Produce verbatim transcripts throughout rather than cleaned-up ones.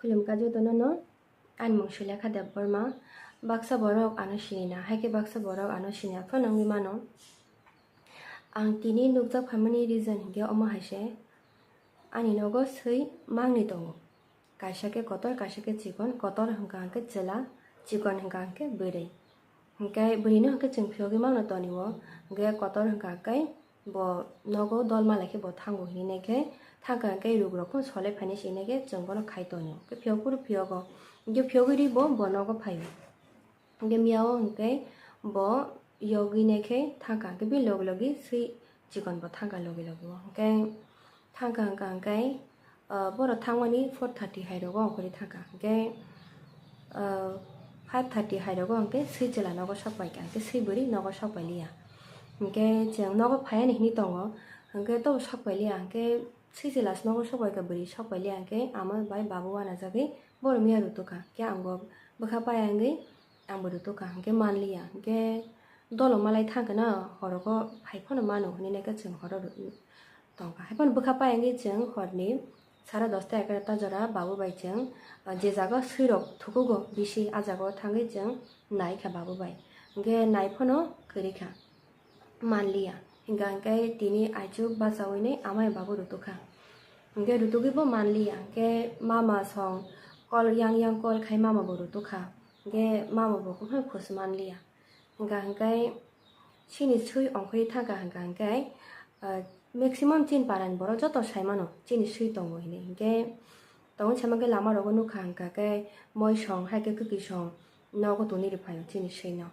Khulumkha jotono no, ani mung Sulekha Debbarma. Baksa borok ano sini na, hai khe baksa borok ano sini ya phano wngwi mano. Ang tini nukjak phaimani reason hinkhe omo hai se, ani nogo swi mangni tongo, kaisa khe kotor, kaisa khe chikon, kotor hwnkha hwnkhe chwla, chikon hwnkha hwnkhe bwrwi. Hwnkhe bwrwino hwnkhe chwng phiyogwi mangno tonio, hwnkhe kotor hwnkha hwnkhe bo nogo dol malai khe bo thango hinwi nai khe, thangkha hwnkhe rugrok phano solai phainai se hinwi khe chwng bono khai tonio. Hwnkhe phiyok phuru phiyogo, hwnkhe phiyogwi ri bo, bo nogo phaio. Hwnkhe miyao hwnkhe bo yogwi nai khe thangkha, hwnkhe bini logi logi swi chikon bo thangkha logi logi o. Hwnkhe thangkha hwnkha hwnkhe, ah, borok thangmani four thirty hai rogo ongkhorwi thangkha. Hwnkhe, ah, five thirty hai rogo hwnkhe swi chwla nogo sok paikha, hwnkhe swi bwrwi nogo sok pailiya. Hwnkhe chwng nogo phaiani hinwi tongo, hwnkhe tobo sok pailiya, hwnkhe swi chwla se nogo sok paikha, bwrwi sok pailiya, hwnkhe ama bai babu uanajagwi borok miya rutokha. Hwnkhe ang bo bwkha paiya wngwi ang bo rutokha, hwnkhe manliya. Hwnkhe dolo malai thangkhe no horogo phai phano mano hinwi nai khe chwng horo ru-, tongkha. Hai phano bwkha paiya wngwi chwng horni sara dosta egarota jora babu bai chwng, ah, je jaga swirok thukugo bisi, ah jaga o thangwi chwng naikha babu bai. Hwnkhe nai phano kwrwikha, manliya. Hwnkha hwnkhe tini aichuk bachaui nai amai babu rutokha. Hwnkhe rutugwi bo manliya. Hwnkhe mama song call yang yang call khai mama bo rutokha. Hwnkhe mama bo kuphai khus manliya. Hwnkha hwnkhe chini swi ongkhorwi thangkha hwnkha hwnkhe, ah, maximum chini parani borok joto saimano chini swi tongo hinwi. Hwnkhe tongwi saima khe lama rogo nukha hwnkha khe moi song hai khe kwkwi song nogo tongwi rwphaio chini swino.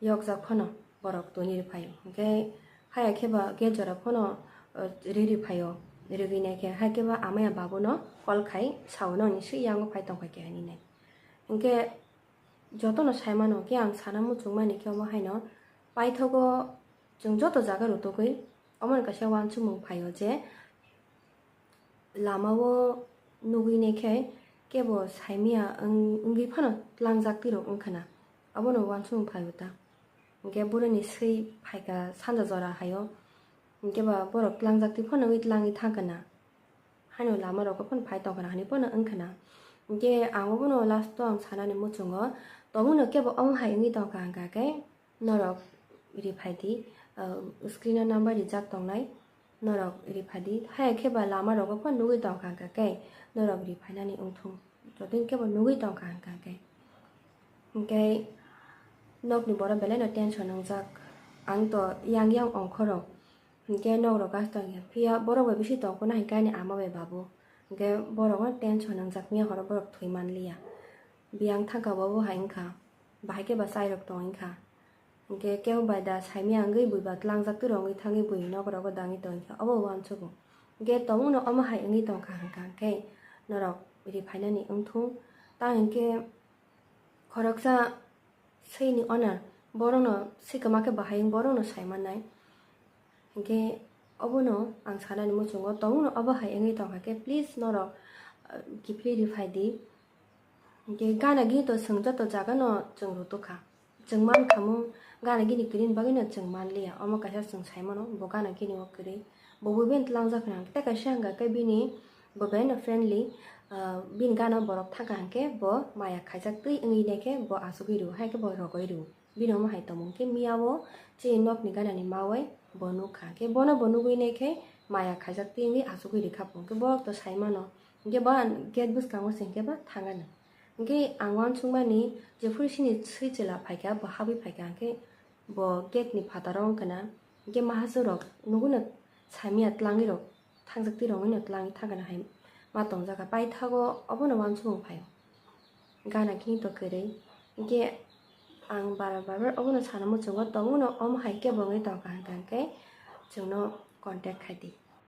Yokjak phano borok tongwi rwphaio. Hwnkhe haya khe ba gate jora phano, ah, ri rwphaio. Rwgwi nai khe hai khe ba amaya babuno call khai sao noni swi yango phai tongkha khe hinwi nai. Hwnkhe jotono saimano khe ang sana muchungmani khe omo haino paithago chwng joto jaga rutugwi omoni kaisa uansukmung phaio je lamao nugwi nai khe kebo saimaya wng-, wngwi phano tlangjak twi rok wngkha na, abono uansukmung phaio ta. Hwnkhe bwrwini swi phaikha sanja jora haio, hwnkhe ba borok tlangjak twi phano wngwi tlangwi thangkha na. Haino lama rogo phano phai tongkha na hinwi phano wngkha na. Hwnkhe ang obono last o ang sanani muchungo, tongmano kebo omo hai wngwi tongkha hwnkha khe norok riphai di, ah, screen o number rijak tongnai, norok riphai di. Haya khe ba lama rogo phano nugwi tongkha hwnkha khe norok riphainani wngthung, joto kebo nugwi tongkha hwnkha khe. Hwnkhe nokni borok belai no tension wngjak, ang to yang yang ongkhoro. Hwnkhe nok rok gas tong ya. Phiya borok bai bisi tong phano hai khe ani ama bai babu. Hwnkhe borok no tension wngjak miya horo borok thwi man liya. Biyang thangka bo bo hai wngkha. Bahai khe ba chai rok tong wngkha. Hwnkhe kebo bai da saimya wngwi bui ba tlangjak twi rok wngwi thangwi bui nok rogo dangwi tong wngkha. Obo uansukgo. Hwnkhe tongmano omo hai wngwi tongkha hwnkha hwnkhe norok riphainani wngthung. Ta hwnkhe khoroksa swini owner, borokno swikama khe bahai wng, borokno sai mannai. Hwnkhe obono ang sanani muchungo tongmano obo hai wngwi tongkha khe, please norok, ah, kiphilwi riphai di. Hwnkhe gana gini to chwng joto jagano chwng rwtokha. Chwng mankha mung gana gini kwrwini bagwino chwng manliya. Omo kaisa chwng saimano, bo gana gini o kwrwi. Bo bui bini tlangjak hwnka hwnkhe tei kaisa hwnka khe bini bo belai no friendly, ah, bini gana borok thangkha hwnkhe bo maya khaijak twi wngwi nai khe bo achugwi rw, hai khe bo rogwi rw. Bini omo hai tongmung khe miyao chini nokni ganani mawai bo nukha. Khe bono bo nugwi nai khe maya khaijak twi wngwi achugwi rikha bo. Hwnkhe borok to sai mano. Hwnkhe ba gate bwskango se hwnkhe ba thangano. Hwnkhe ang uansukmani jephuru chini swi chwla phaikha, bo habwi phaikha, hwnkhe bo gate ni phataro wngkha na. Hwnkhe mahasorok nugwino samya tlangwi rok thangjak twi rok wngwino tlangwi thangkha na hai ma tongjak kha. Paithago obono uansukmung phaio. Gana khe to kwrwi. Hwnkhe ang bara bara obono sana muchungo tongmano omo hai kebo wngwi tongkha hwnkha hwnkhe chwngno contact khai di.